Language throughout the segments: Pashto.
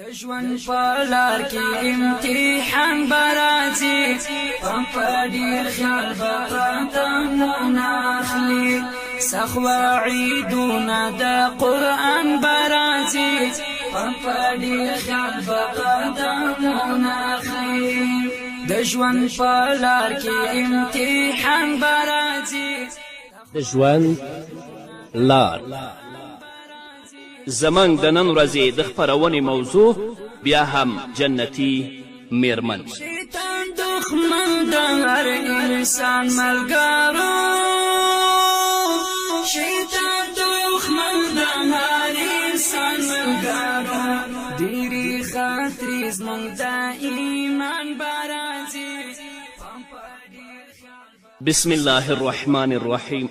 د ژوند په لار کې امتحان به راځي، په ډېر خیال به قدمونه اخلي، سخت وعیدونه د قرآن به راځي، په ډېر خیال به قدمونه اخلي. د ژوند په لار کې امتحان به راځي. د ژوند لار. زموږ د نن ورځې د خپرونې موضوع بیا هم جنتي میرمن. شیطان دښمن د هر انسان ملګرو، شیطان دښمن د هر انسان ملګرو، ډېرې خاطرې زموږ د ایمان به راځي. بسم الله الرحمن الرحیم.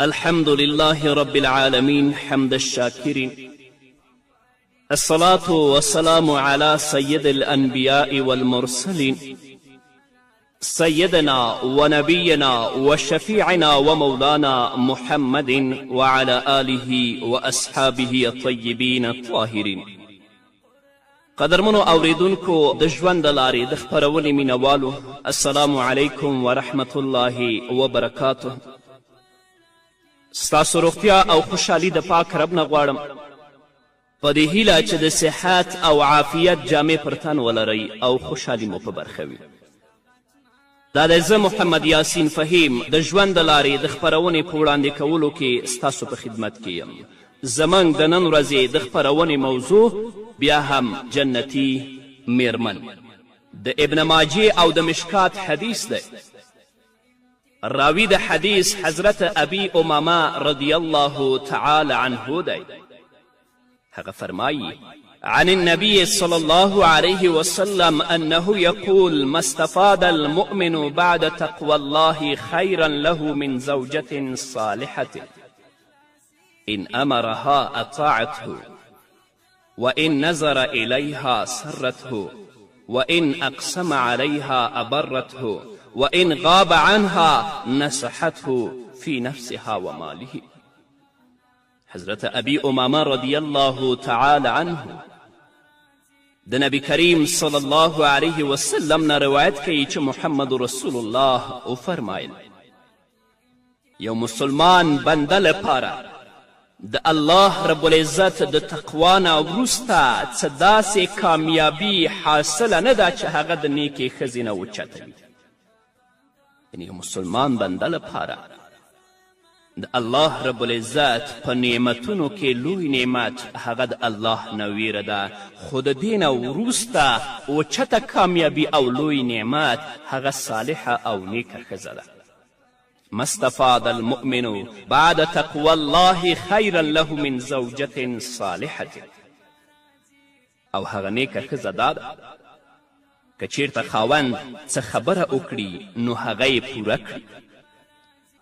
الحمد لله رب العالمين حمد الشاكرين، الصلاة والسلام على سيد الأنبياء والمرسلين، سيدنا ونبينا وشفيعنا ومولانا محمد وعلى آله وأصحابه الطيبين الطاهرين. قدرمنو اوریدونکو، د ژوند د لارې د خپرونې مینوالو، السلام علیکم ورحمت الله وبرکاته. ستاسو روغتیا او خوشحالي د پاک رب نه غواړم، په دې هیله چې د صحت او عافیت جامې پر تن ولرئ او خوشحالي مو په برخه وي. دا دی زه محمد یاسین فهیم د ژوند د لارې د خپرونې په وړاندې کولو کې ستاسو په خدمت کې یم. زموږ د نن ورځې د خپرونې موضوع بیا هم جنتي میرمن. د ابن ماجې او د مشکات حدیث دی. راوی د حدیث حضرت ابي امامه رضی الله تعالی عنه دی. هغه فرمایي: عن النبي صلى الله عليه وسلم أنه يقول: ما استفاد المؤمن بعد تقوى الله خيرا له من زوجة صالحة، إن أمرها أطاعته، وإن نظر إليها سرته، وإن أقسم عليها أبرته، وإن غاب عنها نصحته في نفسها وماله. حضرت ابي امامه رضی الله تعالی عنه د نبی کریم صلی الله علیه وسلم نه روایت کوي چې محمد رسول الله وفرمایل: یو مسلمان بنده لپاره د الله رب العزت د تقوا نه وروسته څه داسې کامیابي حاصله نه ده چې هغه د نیکې ښځې نه اوچته وي. یعنې یو مسلمان بنده لپاره د الله رب العزت په نعمتونو کې لوی نعمت هغه د الله نه ویره ده، خو د دې نه وروسته اوچته کامیابي او لوی نعمت هغه صالحه او نیکه ښځه ده. ما استفاد المؤمن بعد تقوى الله خيرا له من زوجة صالحة. او هغه نیکه ښځه دا ده که چیرته خاوند څه خبره وکړي نو هغه یې پوره کړي،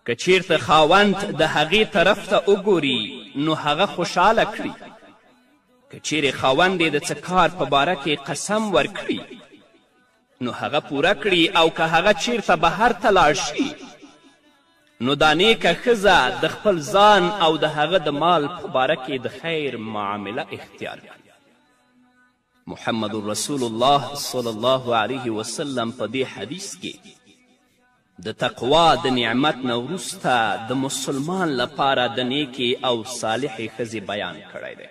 که چیرته خاوند د هغې طرف ته وګوري نو هغه خوشحاله کړي، که چیرې خاوند یې د څه کار په باره کې قسم ورکړي نو هغه پوره کړي، او که هغه چیرته بهر ته لاړ شي نو دا نیکه ښځه د خپل ځان او د هغه د مال په باره کې د خیر معامله اختیار کړي. محمد رسول الله صلی الله علیه وسلم په دې حدیث کې د تقوا د نعمت نه وروسته د مسلمان لپاره د نیکې او صالحې ښځې بیان کړی دی.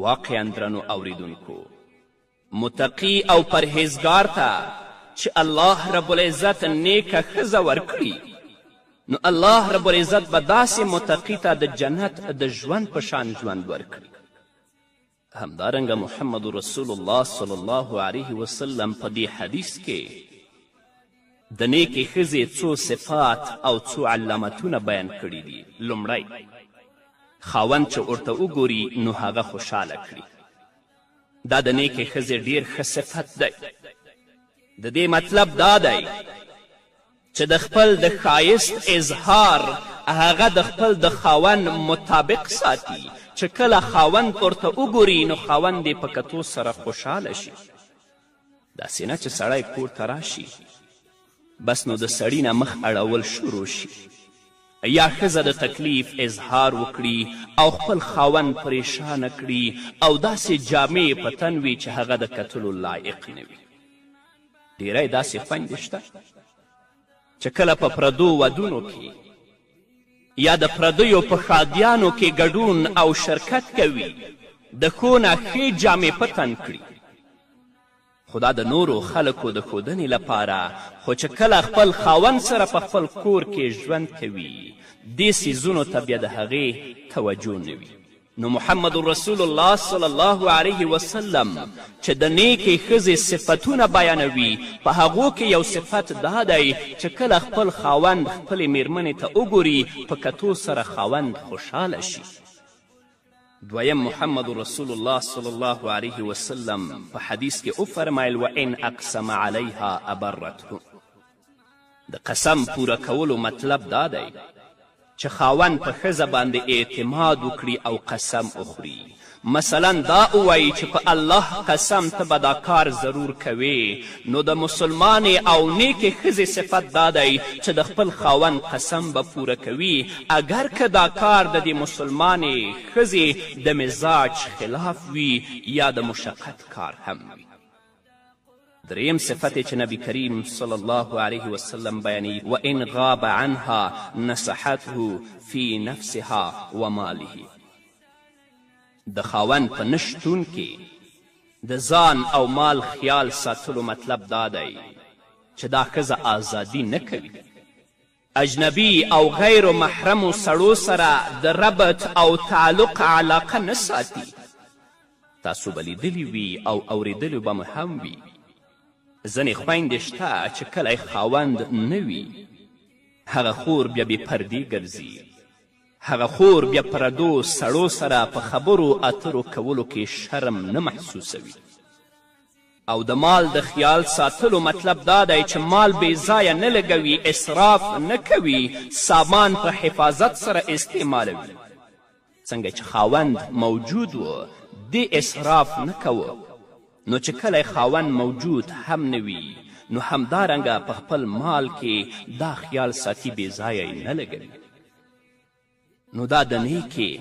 واقعا درنو اوریدونکو، متقي او پرهیزګار ته چې الله رب العزت نیکه ښځه ورکړي نو الله رب العزت به داسې متقي ته د جنت د ژوند په شان ژوند ورکړي. همدارنګه محمد رسول الله صلی الله علیه وسلم په دې حدیث کې د نیکې ښځې څو صفات او څو علامتونه بیان کړي دي. لومړی، خاوند چې ورته وګوري نو هغه خوشحاله کړي. دا د نیکې ښځې ډیر ښه صفت دی. د دې مطلب دا دی چې د خپل د ښایست اظهار هغه د خپل د خاوند مطابق ساتي، چې کله خاوند ورته وګوري نو خاوند یې په کتو سره خوشحاله شي. داسې نه چې سړی کور ته راشي بس نو د سړي نه مخ اړول شروع شي. یا ښځه د تکلیف اظهار وکړي او خپل خاوند پریشانه کړي او داسې جامې یې په تن وي چې هغه د کتلو لایق نه وي. ډیری داسې خویندې شته چې کله په پردو ودونو کې یا د پردیو په ښادیانو کې ګډون او شرکت کوي، د ښو نه ښې جامې په تن کړي، خو دا د نورو خلکو د ښودنې لپاره، خو چې کله خپل خاوند سره په خپل کور کې ژوند کوي، دې څیزونو ته بیا د هغې توجه نه وي. نو محمد رسول الله صلی الله علیه وسلم چې د نیکې ښځې صفتونه بیانوي، په هغو کې یو صفت دا دی چې کله خپل خاوند خپلې میرمنې ته وګوري، په کتو سره خاوند خوشحاله شي. دویم، محمد رسول الله صلی الله علیه وسلم په حدیث کې وفرمیل وان اقسم علیها ابرته. د قسم پوره کولو مطلب دا دی چې خاوند په ښځه باندې اعتماد وکړي او قسم وخوري. مثلا دا ووایي چې په الله قسم ته به دا کار ضرور کوې، نو د مسلمانې او نیکې ښځې صفت دا دی چې د خپل خاوند قسم به پوره کوي، اګر که دا کار د دې مسلمانې ښځې د مزاج خلاف وي یا د مشقت کار هم وي. دریم صفت چې نبی کریم صلی الله علیه وسلم بیانوي وان غاب عنها نصحته فی نفسها وماله، د خاوند په نشتون کې د ځان او مال خیال ساتلو مطلب دا دی چې دا ښځه ازادي نه کوي، اجنبي او غیر محرمو سړو سره د ربط او تعلق علاقه نه ساتي. تاسو به لیدلي وي او اوریدلي به مو هم وي، ځینې خویندې شته چې کله یې خاوند نه وي، هغه خور بیا بې پردې ګرځي، هغه خور بیا پردو سړو سره په خبرو اترو کولو کې شرم نه محسوسوي. او د مال د خیال ساتلو مطلب دا دی چې مال بې ځایه نه لګوي، اسراف نه کوي، سامان په حفاظت سره استعمالوي. څنګه چې خاوند موجود و دې اسراف نه کوه، نو چې کله خاوند موجود هم نه وي نو همدارنګه په خپل مال کې دا خیال ساتي، بې ځایه یې نه لګوي. نو دا د نیکې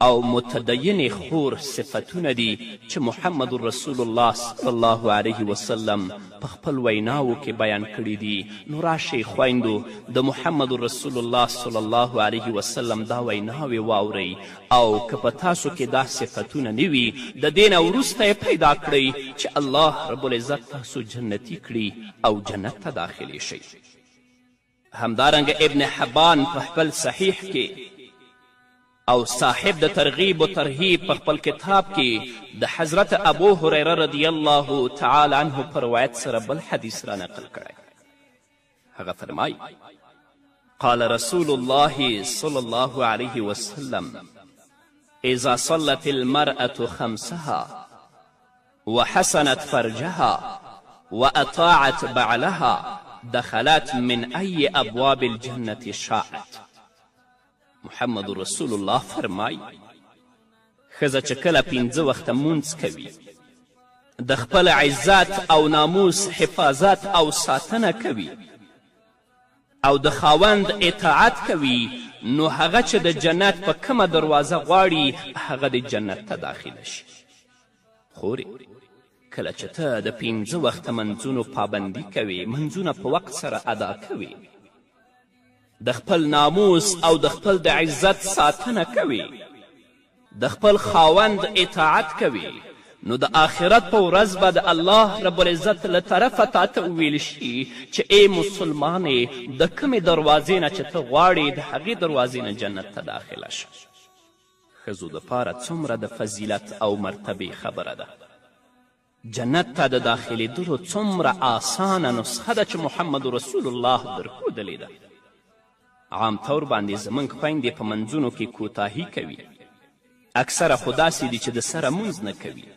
او متدینې خور صفتونه دي چې محمد رسول الله صلی الله علیه وسلم په خپل ویناوو کې بیان کړي دي. نو راشئ خویندو د محمد رسول الله صلی الله علیه وسلم دا ویناوې واورئ، او که په تاسو کې دا صفتونه نه وي د دې نه وروسته یې پیدا کړئ چې الله رب العزت تاسو جنتي کړي او جنت ته داخلې شئ. همدارنګه ابن حبان په خپل صحیح کې او صاحب د ترغیب و ترهیب په خپل کتاب کې د حضرت ابو هریره رضی الله تعالی عنه په روایت سره بل حدیث را نقل کړی. هغه فرمایي قال رسول الله صلی الله علیه وسلم اذا صلت المرأة خمسها وحسنت فرجها وأطاعت بعلها دخلت من أي أبواب الجنة شاءت. محمد رسول الله فرمایي ښځه چې کله پنځه وخته مونځ کوي، د خپل عزت او ناموس حفاظت او ساتنه کوي او د خاوند اطاعت کوي، نو هغه چې د جنت په کومه دروازه غواړي هغه د جنت ته داخله شي. خورې کله چې ته د پنځه وخته منځونو پابندي کوې، منځونه په وخت سره ادا کوې، د خپل ناموس او د خپل د عزت ساتنه کوې، د خپل خاوند اطاعت کوې، نو د آخرت په ورځ به د الله رب العزت له طرفه تا ته وویل شي چې ای مسلمانې، د کومې دروازې نه چې ته غواړې د هغې دروازې نه جنت ته داخله شه. ښځو دپاره څومره د فضیلت او مرتبې خبره ده، جنت ته د داخلېدلو څومره آسانه نسخه ده چې محمد رسول الله درښودلې ده. عام طور باندې زموږ خویندې په منځونو کې کوتاهي کوي، اکثره خو داسې دي چې د سره مونځ نه کوي،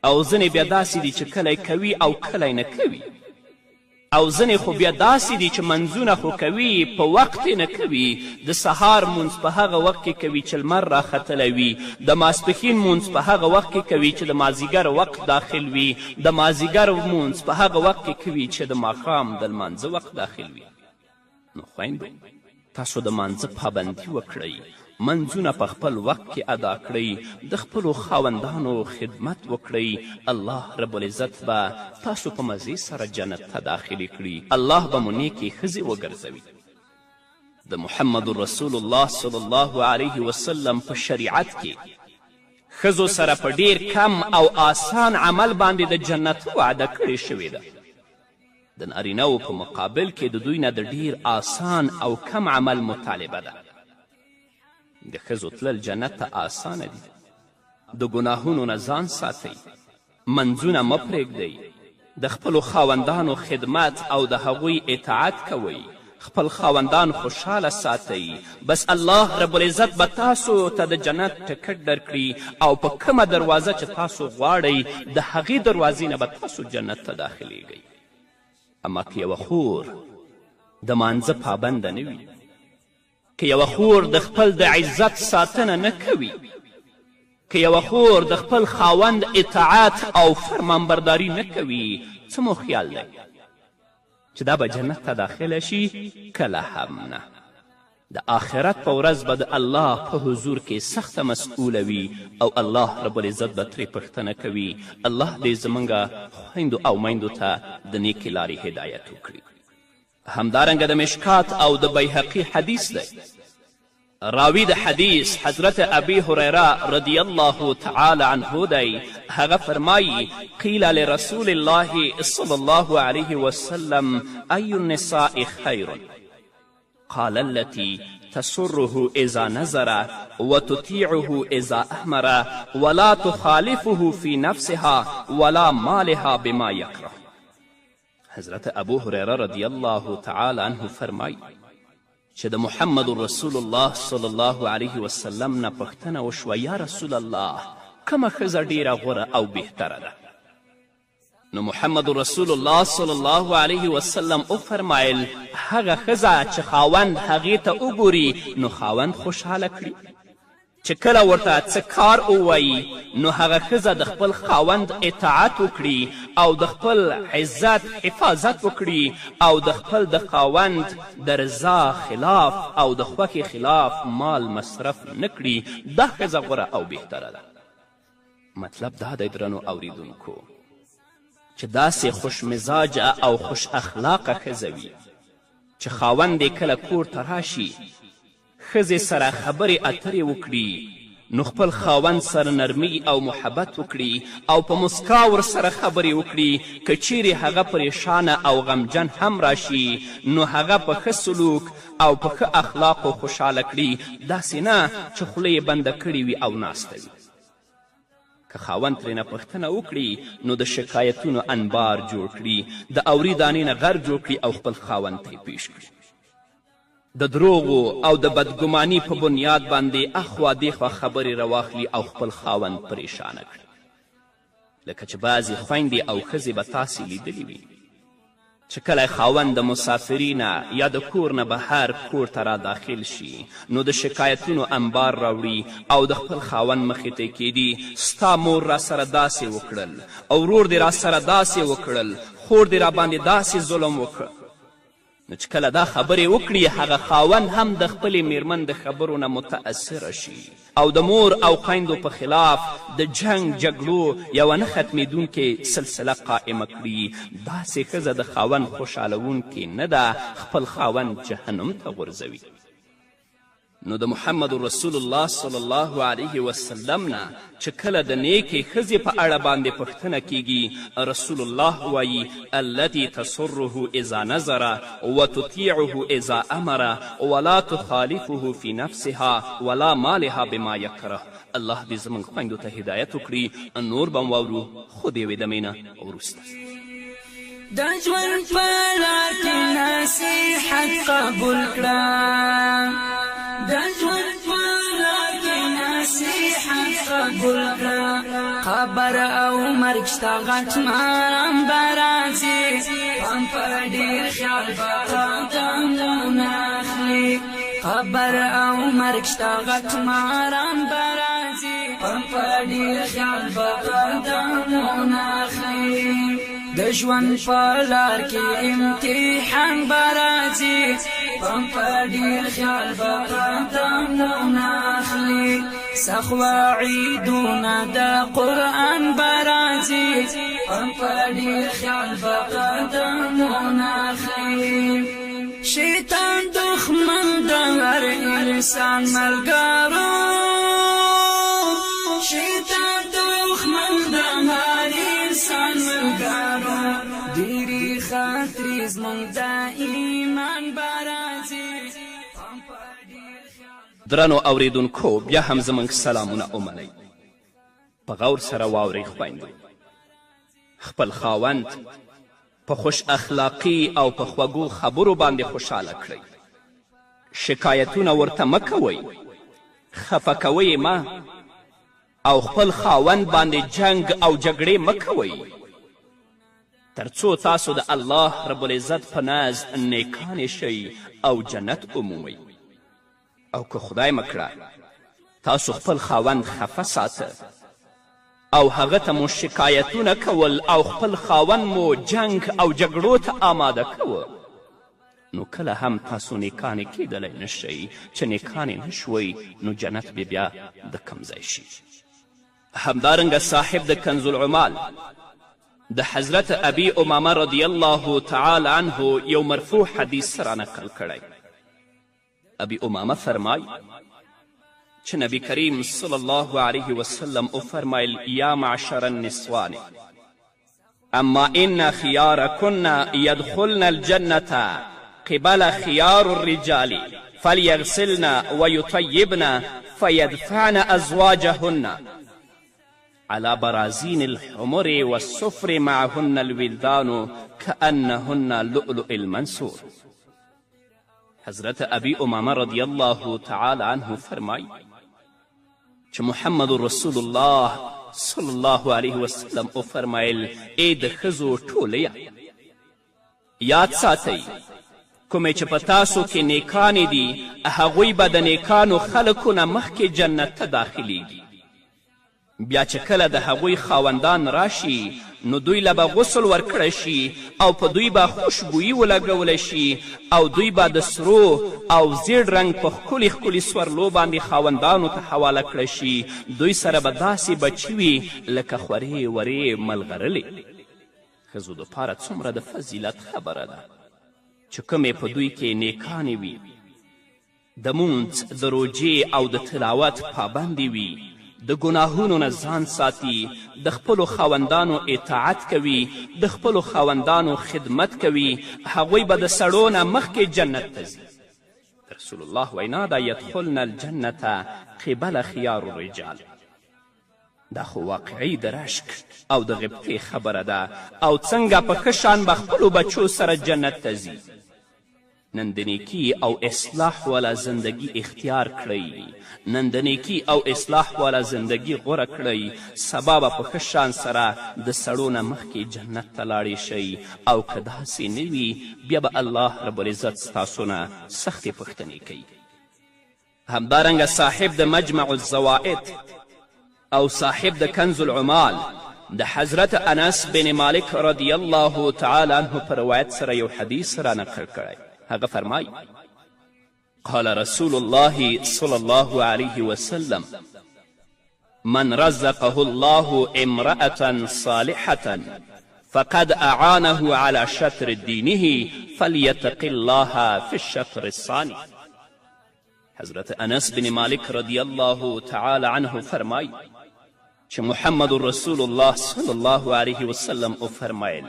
او ځینې بیا داسې دي چې کله کوي او کله نه کوي، او ځینې خو بیا داسې دي چې منځونه خو کوي په وخت یې نه کوي. د سهار مونځ په هغه وخت کې کوي چې لمر راختلی وي، د ماسپښین مونځ په هغه وخت کې کوي چې د مازیګر وخت داخل وي، د مازیګر مونځ په هغه وخت کې کوي چې د ماښام د لمانځه وخت داخل وي. نو خویندو، تاسو د مانځه پابندي وکړئ، منځونه په خپل وخت کې ادا کړئ، د خپلو خاوندانو خدمت وکړئ، الله رب العزت به تاسو په مزې سره جنت ته داخلې کړي، الله به مو نیکې ښځې وګرځوي. د محمد رسول الله صلی الله علیه وسلم په شریعت کې ښځو سره په ډیر کم او آسان عمل باندې د جنت وعده کړې شوې ده. د نارینه وو په مقابل کې د دوی نه د ډیر آسان او کم عمل مطالبه ده. د ښځو تلل جنت ته آسانه دي. د ګناهونو نه ځان ساتئ، منځونه مه پرېږدئ، د خپلو خاوندانو خدمت او د هغوی اطاعت کوئ، خپل خاوندان خوشحاله ساتئ، بس الله رب العزت به تاسو ته د جنت ټکټ درکړي او په کومه دروازه چې تاسو غواړئ د هغې دروازې نه به تاسو جنت ته داخلیږئ. اما که یوه خور د مانځه پابنده نه وي، که یوه خور د خپل د عزت ساتنه نه کوي، که یوه خور د خپل خاوند اطاعت او فرمانبرداري نه کوي، څه مو خیال دی چې دا به جنت ته داخله شي؟ کله هم نه. د آخرت په ورځ به د الله په حضور کې سخته مسؤله وي او الله رب العزت به ترې پوښتنه کوي. الله دې زموږ خویندو او میندو ته د نیکې لارې هدایت وکړي. همدارنګه د مشکات او د بیهقي حدیث دی، راوی د حدیث حضرت ابي هریره رضی الله تعالی عنه دی، هغه فرمایی: قیل لرسول الله صلی الله علیه وسلم ای النساء خیر؟ قال التي تسره اذا نظر وتطيعه اذا امر ولا تخالفه في نفسها ولا مالها بما يكره. حضرت ابو هریره رضی الله تعالی عنه فرمایی چې د محمد رسول الله صلی الله علیه وسلم نه پوښتنه وشوه: یا رسول الله، کومه ښځه ډیره غوره او بهتره ده؟ نو محمد رسول الله صلی الله علیه وسلم وفرمایل: هغه ښځه چې خاوند هغې ته وګوري نو خاوند خوشحاله کړي، چې کله ورته څه کار ووایي نو هغه ښځه د خپل خاوند اطاعت وکړي او د خپل عزت حفاظت وکړي او د خپل د خاوند د رضا خلاف او د خوښې خلاف مال مصرف نه کړي، دا ښځه غوره او بهتره ده. مطلب دا دی درنو اوریدونکو چې داسې خوش مزاجه او خوش اخلاقه ښځه وي چې خاوند یې کله کور ته راشي، ښځې سره خبرې اترې وکړي، نو خپل خاوند سره نرمي او محبت وکړي او په مسکا ورسره خبرې وکړي. که چیرې هغه پریشانه او غمجن هم راشي نو هغه په ښه سلوک او په ښه اخلاقو خوشحاله کړي، داسې نه چې خوله یې بنده کړې وي او ناسته وي. که خاوند ترېنه پوښتنه وکړي نو د شکایتونو انبار جوړ کړي، د اوري دانې نه غر جوړ کړي او خپل خاوند ته یې پیش کړي. د دروغو او د بدګماني په بنیاد باندې اخوا دیخوا خبرې راواخلي او خپل خاوند پریشانه کړي، لکه چې بعضې خویندې او ښځې به تاسې لیدلي وي چې کله خاوند د مسافري نه یا د کور نه بهر کور ته را داخل شي نو د شکایتونو انبار راوړي او د خپل خاوند مخې ته کیدي: ستا مور راسره داسې وکړل، او ورور دې راسره داسې وکړل، خور دې راباندې داسې ظلم وکړ. نو چې کله دا خبرې وکړي هغه خاوند هم د خپلې میرمن د خبرو نه متاثره شي او د مور او خویندو په خلاف د جنګ جګړو یوه نه ختمېدونکې سلسله قائمه کړي. داسې ښځه د خاوند خوشحالوونکې نه ده، خپل خاوند جهنم ته غورځوي. نو د محمد رسول الله صلی الله علیه وسلم نه چې کله د نیکې ښځې په اړه باندې پوښتنه کیږي، رسول الله وایي: التي تسره اذا نظر وتطیعه اذا امر ولا تخالفه في نفسها ولا مالها بما یکره. الله دې زموږ خویندو ته هدایت وکړي. نور به واورو خو د یوې دمې نه وروسته. د ژوند په لار کې نصیحت قبول کړه، د ژوند په لار کې نصیحت قبول کړه. قبر او مرګ شته، غټ مارم به راځي، پام په ډېر خیال به قدمونه اخلي. قبر او مرګ شته، غټ مارم به راځي، پام په ډېر خیال به قدمونه اخلي. د ژوند په لار کې امتحان به راځي، په ډېر خیال به قدمونه اخلي. سخت وعیدونه د قرآن به راځي، په ډېر خیال به قدمونه اخلي. شیطان دښمن د هر انسان ملګرو، شیطان دښمن د هر انسان ملګرو، ډېرې خاطرې زموږ د ایمان به راځي. درنو اوریدونکو، بیا هم زموږ سلامونه ومنئ. په غور سره واورئ خویندو، خپل خاوند په خوش اخلاقي او په خوږو خبرو باندې خوشحاله کړئ. شکایتونه ورته مه کوئ، خفه کوئ مه، او خپل خاوند باندې جنګ او جګړې مه کوئ، تر څو تاسو د الله رب العزت په نزد نیکانې شئ او جنت ومومئ. او که خدای مه کړه تاسو خپل خاوند خفه ساته او هغه ته مو شکایتونه کول او خپل خاوند مو جنګ او جګړو ته آماده کوه، نو کله هم تاسو نیکانې کیدلی نه شئ. چې نیکانې نه شوئ نو جنت به بیا د کوم ځای شي. همدارنګه صاحب د کنز العمال د حضرت ابي امامه رضی الله تعالی عنه یو مرفوع حدیث را نقل کړی. ابي امامه فرمای چې نبی کریم صلی الله علیه وسلم وفرمایل: یا معشر النسوان اما ان خیارکن یدخلن الجنة قبل خیار الرجال فلیغسلن ویطیبن فیدفعن ازواجهن على برازین الحمر والصفر معهن الولدان كأنهن لؤلؤ المنثور. حضرت ابي امامه رضی الله تعالی عنه فرمای چې محمد رسول الله صلی الله علیه وسلم وفرمایل: ای د ښځو ټولیه، یاد ساتئ کومې چې په تاسو کې نیکانې دي هغوی به د نیکانو خلکو نه مخکې جنت ته داخلیږي. بیا چې کله د هغوی خاوندان راشي نو دوی له به غسل ورکړی شي او په دوی به خوشبویي ولګولی شي او دوی به د سرو او زیړ رنګ په ښکلي ښکلي سورلو باندې خاوندانو ته حواله کړی شي. دوی سره به داسې بچي وي لکه خورې ورې ملغرلې. ښځو دپاره څومره د فضیلت خبره ده چې کومې په دوی کې نیکانې وي، د مونځ، د روژې او د تلاوت پابندې وي، د ګناهونو نه ځان ساتي، د خپلو خاوندانو اطاعت کوي، د خپلو خاوندانو خدمت کوي، هغوی به د سړو نه مخکې جنت ته ځي. د رسول الله وینا ده: یدخلن الجنة قبل خیار الرجال. دا خو واقعي د رشک او د غبطې خبره ده. او څنګه په ښه شان به خپلو بچو سره جنت ته ځي. نن د نیکی او اصلاح والا زندگی اختیار کړئ، نن د نیکی او اصلاح والا زندگی غوره کړئ، سبا به په ښه شان سره د سړو نه مخکې جنت ته لاړې شئ. او که داسې نه وي بیا به الله رب العزت ستاسو نه سختې پوښتنې کوي. همدارنګه صاحب د مجمع الزوائد او صاحب د کنز العمال د حضرت انس بن مالک رضی الله تعالی عنه په روایت سره یو حدیث را نقل کړی. هغه فرمایي: قال رسول الله صلی الله علیه وسلم: من رزقه الله امرأة صالحة فقد أعانه على شطر دینه فلیتق الله فی الشطر الثانی. حضرت انس بن مالک رضی الله تعالی عنه فرمای چې محمد رسول الله صلی الله علیه وسلم وفرمایل: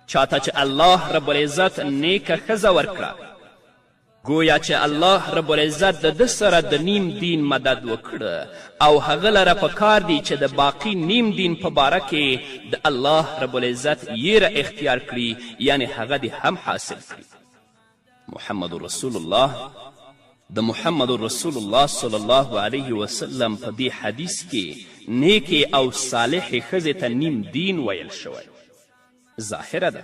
چاته چې الله رب العزت نیکه ښځه ورکړه، ګویا چې الله رب العزت د ده سره د نیم دین مدد وکړه، او هغه لره په کار دی چې د باقي نیم دین په باره کې د الله رب العزت یره اختیار کړي، یعنې هغه دې هم حاصل کړي. محمد رسول الله د محمد رسول الله صلی الله علیه وسلم په دې حدیث کې نیکې او صالحې ښځې ته نیم دین ویل شوی. ظاهره ده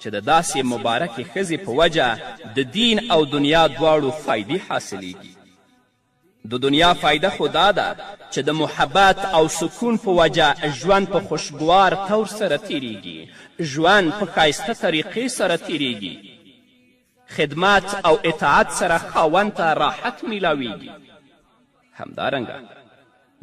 چې د داسې مبارکې ښځې په وجه د دین او دنیا دواړو فایدې حاصلیږي. د دنیا فایده خو دا ده چې د محبت او سکون په وجه ژوند په خوشګوار طور سره تیریږي، ژوند په ښایسته طریقې سره تیریږي، خدمت او اطاعت سره خاوند ته راحت میلاویږي. همدارنګه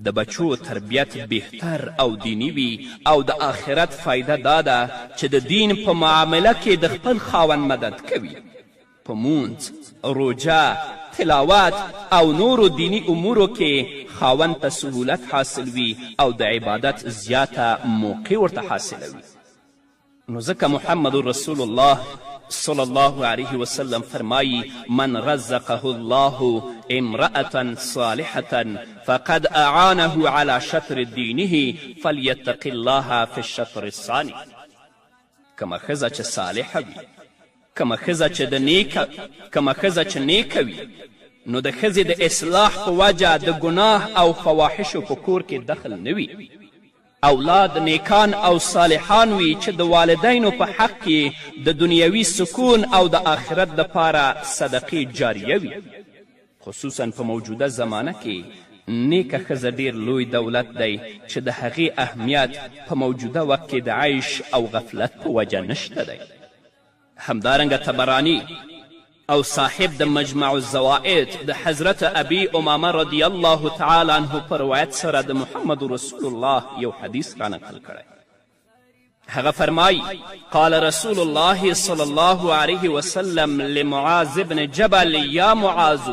د بچو تربیت بهتر او دیني وي او د آخرت فایده دا ده چې د دین په معامله کې د خپل خاوند مدد کوي. په مونځ، روژه، تلاوت او نورو دیني امورو کې خاوند ته سهولت حاصل وي او د عبادت زیاته موقع ورته حاصله وي. نو ځکه محمد رسول الله صلی الله علیه وسلم فرمایی: من رزقه الله امرأة صالحة فقد اعانه على شطر دینه فلیتق الله فی الشطر الثانی. کومه ښځه چې صالحه وي، کومه ښځه چې د نیکه کومه ښځه چې نیکه وي، نو د ښځې د اصلاح په وجه د ګناه او فواحشو په کور کې دخل نه وي. اولاد نیکان او صالحان وي چې د والدینو په حق کې د دنیوي سکون او د آخرت دپاره صدقې جاریه وي. خصوصا په موجوده زمانه کې نیکه ښځه ډیر لوی دولت دی چې د هغې اهمیت په موجوده وخت کې د عیش او غفلت په وجه نشته دی. همدارنګه طبراني او صاحب د مجمع الزوائد د حضرت ابي امامه رضی الله تعالی عنه په روایت سره د محمد رسول الله یو حدیث را نقل کړی. هغه فرمایی: قال رسول الله صلی الله علیه وسلم لمعاذ بن جبل: یا معاذ،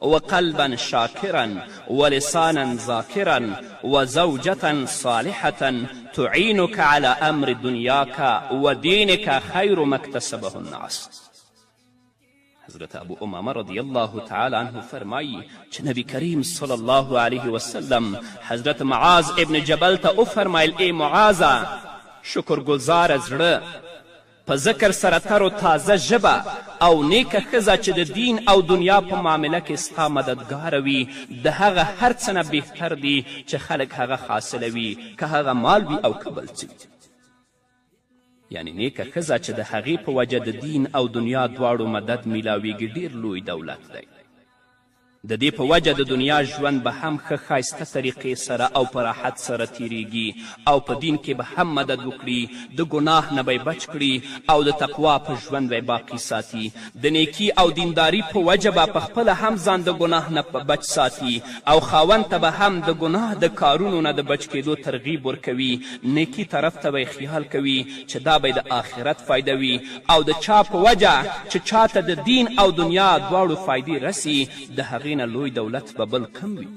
وقلبا شاکرا ولسانا ذاکرا وزوجة صالحة تعینک على امر دنیاک ودینک خیر ما اکتسبه الناس. حضرت ابو امامه رضی الله تعالی عنه فرمایی چې نبی کریم صلی الله علیه وسلم حضرت معاذ ابن جبل ته وفرمایل: ای معاذه، شکرګزاره زړه، په ذکر سره تر و تازه ژبه او نیکه ښځه چې د دین او دنیا په معامله کې ستا مددګاره وي، د هغه هر څه نه بهتر دي چې خلک هغه حاصلوي، که هغه مال وي او که بل څه وي. یعنې نیکه ښځه چې د هغې په وجه د دین او دنیا دواړو مدد میلاویږي، ډیر لوی دولت دی. د دې په وجه د دنیا ژوند به هم ښه ښایسته طریقې سره او په راحت سره تیریږي او په دین کې به هم مدد وکړي، د ګناه نه به یې بچ کړي او د تقوا په ژوند به یې باقي ساتي. د نیکي او دینداری په وجه به پخپله هم ځان د ګناه نه بچ ساتي او خاوند ته به هم د ګناه د کارونو نه د بچ کیدو ترغیب ورکوي. نیکي طرف ته به یې خیال کوي چې دا به یې د آخرت فایده وي، او د چا په وجه چې چاته د دین او دنیا دواړو فایدې رسي، د هغې نه لوی دولت به بل کم وي.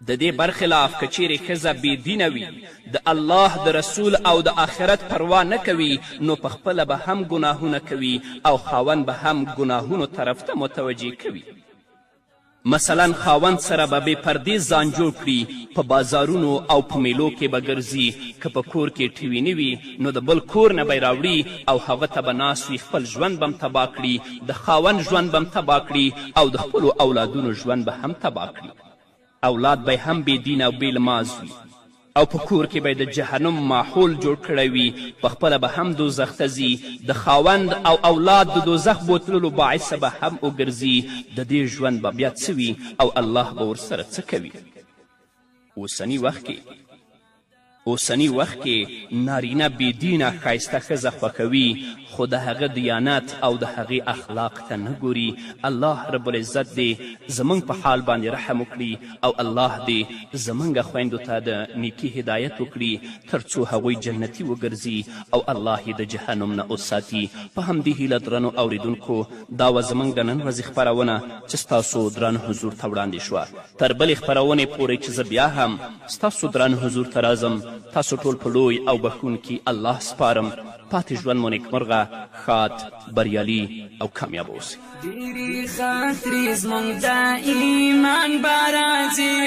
د دې برخلاف که چیرې ښځه بې دینه وي، د الله د رسول او د آخرت پروا نه کوي، نو پخپله به هم ګناهونه کوي او خاوند به هم ګناهونو طرف ته متوجه کوي. مثلا خاوند سره به بې پردې ځان جوړ کړي، په بازارونو او په میلو کې به ګرځي، که په کور کې ټي وي نه وي نو د بل کور نه به یې راوړي او هغه ته به ناست وي، خپل ژوند به هم تباه کړي، د خاوند ژوند به هم تباه کړي او د خپلو اولادونو ژوند به هم تباه کړي. اولاد به یې هم بې دینه او بې لماز وي او په کور کې به یې د جهنم ماحول جوړ کړی وي، پخپله به هم دوزخ ته ځي، د خاوند او اولاد د دوزخ بوتللو باعثه به هم وګرځي. د دې ژوند به بیا څه وي او الله به ورسره څه کوي؟ اوسني وخت کې نارینه بې دینه ښایسته ښځه خوښوي، خو د هغه دیانت او د هغې اخلاق ته نه ګوري. الله رب العزت دې زموږ په حال باندې رحم وکړي او الله دې زموږ خویندو ته د نیکي هدایت وکړي تر څو هغوی جنتي وګرځي او الله یې د جهنم نه وساتي. په همدې هیله، درنو اوریدونکو، دا وه زموږ د نن ورځې خپرونه چې ستاسو درانه حضور ته وړاندې شوه. تر بلې خپرونې پورې چې زه بیا هم ستاسو درانه حضور ته راځم، تاسو ټول په لوی او بښونکي الله سپارم. پاتې ژوند مو نیکمرغه، ښاد، بریالي او کامیاب اوسئ. ډېرې خاطرې زموږ د ایمان به راځي،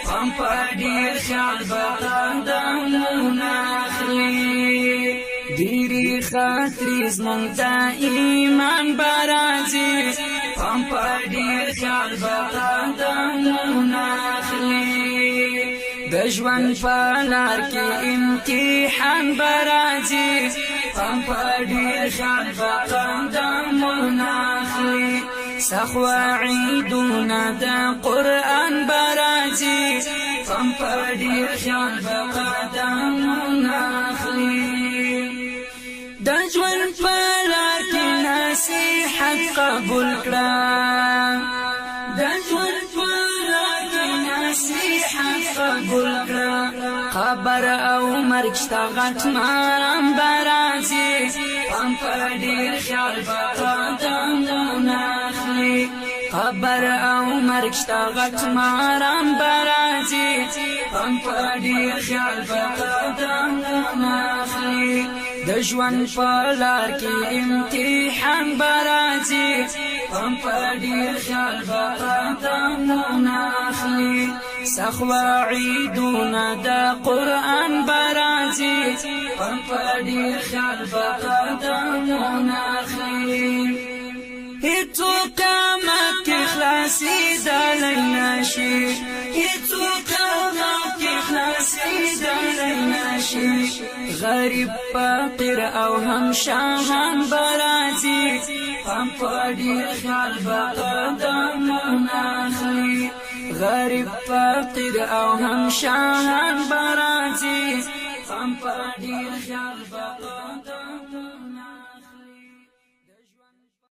هم په ډېر خیال به قدمونه اخلي. ډېرې خاطرې زموږ د ایمان به راځي، هم په ډېر خیال به قدمونه اخلي. د ژوند په لار کې امتحان به راځي، هم په ډېر خیال به قدمونه اخلي. سخت وعیدونه د قرآن به راځي، پام په ډېر خیال به قدمونه اخلي. د ژوند په لار کې نصیحت قبول کړه، د ژوند په لار کې نصیحت قبول کړه. قبر او مرګ شته، غټ ماران به راځي، پام په ډېر خیال به قدمونه اخلي. قبر او مرګ شته، غټ ماران به راځي، پام په ډېر خیال به قدمونه اخلي. د ژوند په لار کې امتحان به راځي، پام په ډېر خیال به قدمونه اخلي. سخت وعیدونه د قرآن به راځي، پام په ډېر خیال به قدمونه اخلي. هیڅوک قیامت کې خلاصېدلی نه شي، هیڅوک قیامت کې خلاصېدلی نه شي. غریب، فقیر او هم شاهان به راځي، پام په ډېر خیال به قدمونه اخلي. غریب، فقیر او هم شاهان به راځي، پام په ډېر خیال به